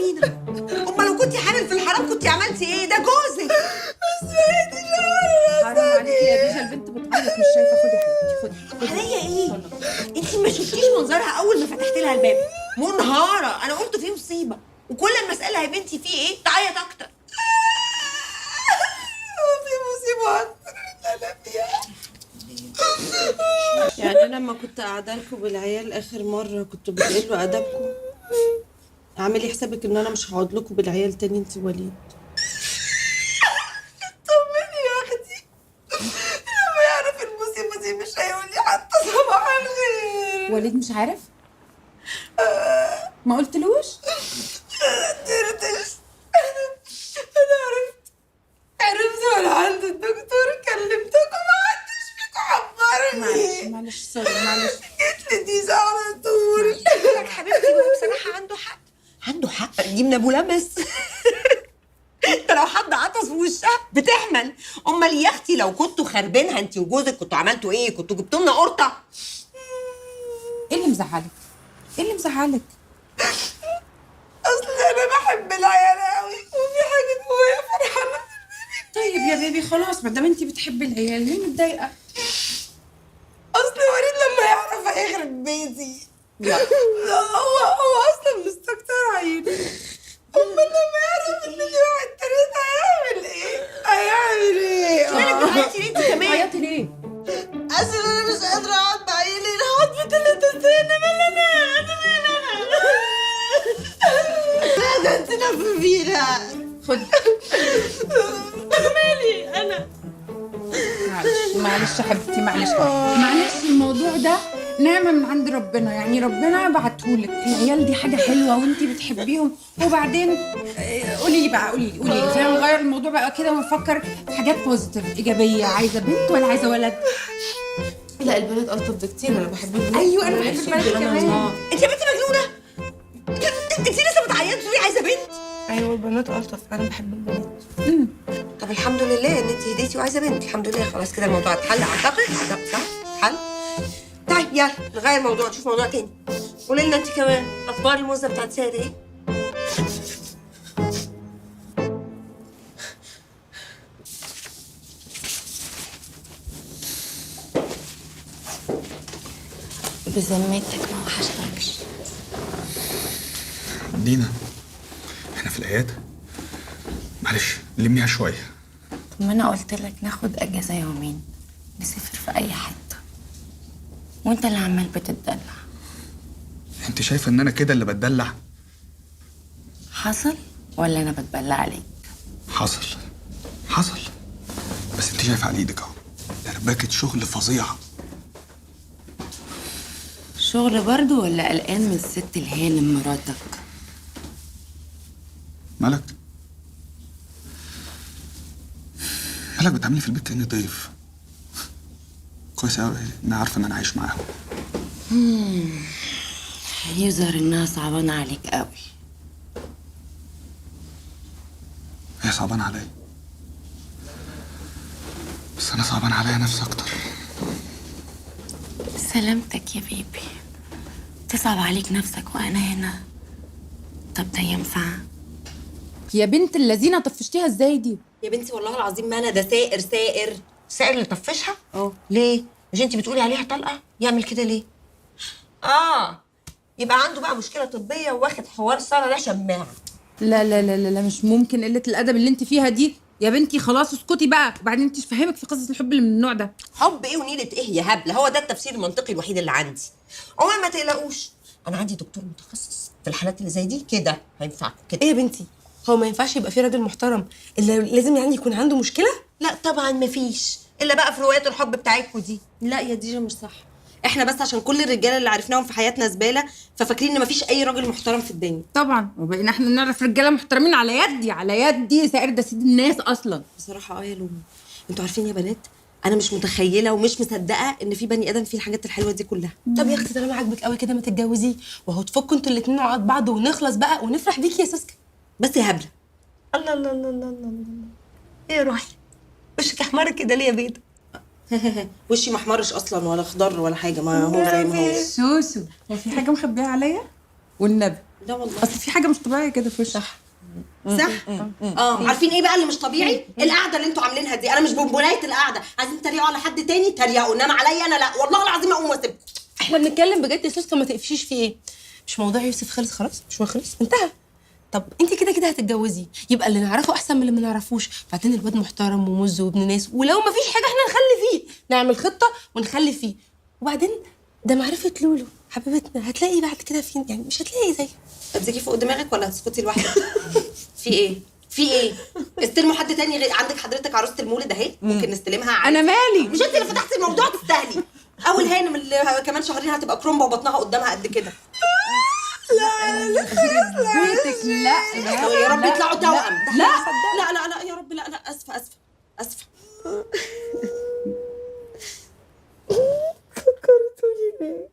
مينا. امال لو كنتي حامل في الحرام كنتي عملتي ايه؟ ده جوزك. بس بقيتي شهر. حرام عليكي يا ديجا، البنت بتعيط مش شايفه. خدي يا حبيبتي، خدي. عليا ايه؟ انت ما شفتيش منظرها اول ما فتحت لها الباب؟ منهاره. انا قلت في مصيبة، وكل ما اسالها يا بنتي في ايه تعيط اكتر. في مصيبة اكتر من اللي انا فيها. يعني انا لما كنت قاعدة لكم بالعيال اخر مرة كنتوا بتقلوا ادبكم. اعملي حسابك ان انا مش هقعد لكم بالعيال تاني انت وليد. طمني يا اختي، لما يعرف المصيبة دي مش هيقول لي حتى صباح الخير. وليد مش عارف؟ ما قلتلوش؟ قدرتش. انا عرفت وانا عند الدكتور، كلمتكم ما حدش فيكم عبرني. معلش معلش sorry معلش. جيت لديزا على طول. لك حبيبتي، هو بصراحة عنده حق، عنده حق. دي من ابو لمس. انت لو حد عطس في وشها بتحمل. امال يا اختي لو كنتوا خربينها انت وجوزك كنتوا عملتوا ايه؟ كنتوا جبتوا لنا قرطه. ايه اللي مزعلك؟ ايه اللي مزعلك؟ اصل انا بحب العيال قوي، وفي حاجة جوايا فرحانة. طيب يا بيبي خلاص، ما دام انت بتحبي العيال ليه متضايقة؟ اصل وليد لما يعرف هيخرب بيتي. لا هو اصلا مستكتر عيني. امال لما يعرف ان في واحد تالت هيعمل ايه؟ هيعمل ايه؟ مالك بتعيطي ليه انت كمان؟ بتعيطي ليه؟ اصل انا مش قادرة اقعد مع عيالي، انا هقعد ب3 سنين. مال انا مال انا. لا ده انت لفه فينا. خدي. مالي انا؟ معلش معلش يا حبيبتي، معلش معلش. الموضوع ده نعمة من عند ربنا، يعني ربنا بعتهولك. العيال دي حاجة حلوة وانتي بتحبيهم. وبعدين قولي لي بقى، قولي لي قولي لي، خلينا نغير الموضوع بقى كده ونفكر في حاجات positive ايجابية. عايزة بنت ولا عايزة ولد؟ لا البنات الطف بكتير، انا بحب البنات. ايوه انا بحب البنات كمان. انت يا بنتي مجنونة؟ انت لسه بتعيطي ليه عايزة بنت؟ ايوه البنات الطف، انا بحب البنات. طب الحمد لله ان انت هديتي وعايزه بنت، الحمد لله. خلاص كده الموضوع اتحل اعتقد. صح اتحل. طيب يلا نغير الموضوع، نشوف موضوع تاني. قولي لنا انت كمان اخبار الموزه بتاعت سارة ايه؟ بذمتك ما وحشتكش؟ دينا احنا في العيادة، معلش لميها شوية. طب ما انا قلت لك ناخد اجازه يومين نسافر في اي حتة، وانت اللي عمال بتتدلع. انت شايفه ان انا كده اللي بتدلع؟ حصل ولا انا بتبلع عليك؟ حصل حصل، بس انت شايفه على ايدك اهو دربكه شغل فظيعة. شغل برضو ولا قلقان من الست الهانم مراتك؟ مالك؟ مالك بتعملي في البيت كأني ضيف؟ كويس قوي انها عارفه ان انا عايش معاهم. يظهر انها صعبانه عليك قوي. هي صعبانه عليا، بس انا صعبان عليا نفسي اكتر. سلامتك يا بيبي، تصعب عليك نفسك وانا هنا. طب ده ينفع؟ يا بنت اللذينه طفشتيها ازاي دي؟ يا بنتي والله العظيم ما انا ده سائر. سائر سائر اللي طفشها؟ اه. ليه؟ مش انت بتقولي عليها طلقه؟ يعمل كده ليه؟ يبقى عنده بقى مشكلة طبية وواخد حوار ساره ده شماعة. لا لا لا لا مش ممكن قلة الادب اللي انت فيها دي يا بنتي. خلاص اسكتي بقى، وبعدين انت مش فاهمك في قصص الحب اللي من النوع ده. حب ايه ونيله ايه يا هبلة؟ هو ده التفسير المنطقي الوحيد اللي عندي. عموما ما تقلقوش، انا عندي دكتور متخصص في الحالات اللي زي دي كده هينفعكم كده. ايه يا بنتي؟ هو ما ينفعش يبقى في راجل محترم الا لازم يعني يكون عنده مشكلة؟ لا طبعا ما فيش، الا بقى في روايات الحب بتاعتكم دي. لا يا ديجا مش صح، احنا بس عشان كل الرجالة اللي عرفناهم في حياتنا زبالة ففاكرين ان مفيش اي راجل محترم في الدنيا. طبعا، وبقينا احنا نعرف رجاله محترمين على يدي، على يدي. سائر ده سيد الناس اصلا. بصراحة يا لومي، انتوا عارفين يا بنات انا مش متخيله ومش مصدقه ان في بني ادم فيه الحاجات الحلوة دي كلها. طب يا اختي طالما عاجبك قوي كده ما تتجوزيه، وهو تفكوا انتوا الاثنين عقد بعض ونخلص بقى ونفرح بيكي يا سوسكا. بس يا هبلة. الله الله الله الله الله الله، ايه يا روحي وشك احمر كده ليه يا بيضة؟ وشي ما احمرش اصلا ولا خضر ولا حاجة، ما هو زي ما هو. سوسو، هو في حاجة مخبيها عليا؟ والنبي لا والله اصل في حاجة مش طبيعية كده في وشك. صح صح. عارفين ايه بقى اللي مش طبيعي؟ القعدة اللي انتوا عاملينها دي. انا مش بونبونايه القعدة. عايزين تريقوا على حد تاني تريقوا، انما عليا انا لا والله العظيم اقوم واسيبكم. احنا بنتكلم بجد يا سوسكا، ما تقفشيش في ايه. مش موضوع يوسف خلص خلاص؟ مش هو خلص انتهى. طب انت كده كده هتتجوزي، يبقى اللي نعرفه احسن من اللي ما نعرفوش. بعدين الواد محترم ومز وابن ناس، ولو ما فيش حاجة احنا نخلي فيه، نعمل خطه ونخلي فيه. وبعدين ده معرفة لولو حبيبتنا، هتلاقي بعد كده فين يعني؟ مش هتلاقي زي. امسكي فوق دماغك ولا هتسكتي لوحدك؟ في ايه؟ في ايه؟ استلموا حد تاني غير عندك حضرتك عروسه المولد اهي، ممكن نستلمها عادي. انا مالي؟ مش انت اللي فتحتي الموضوع، تستاهلي. اول هانم اللي كمان شهرين هتبقى كرومبه وبطنها قدامها قد كده. لا لا بيتك. لا لا يا رب يطلعوا توأم. لا لا لا لا يا رب، لا لا، اسفه اسفه اسفه. فكرتوني ليه؟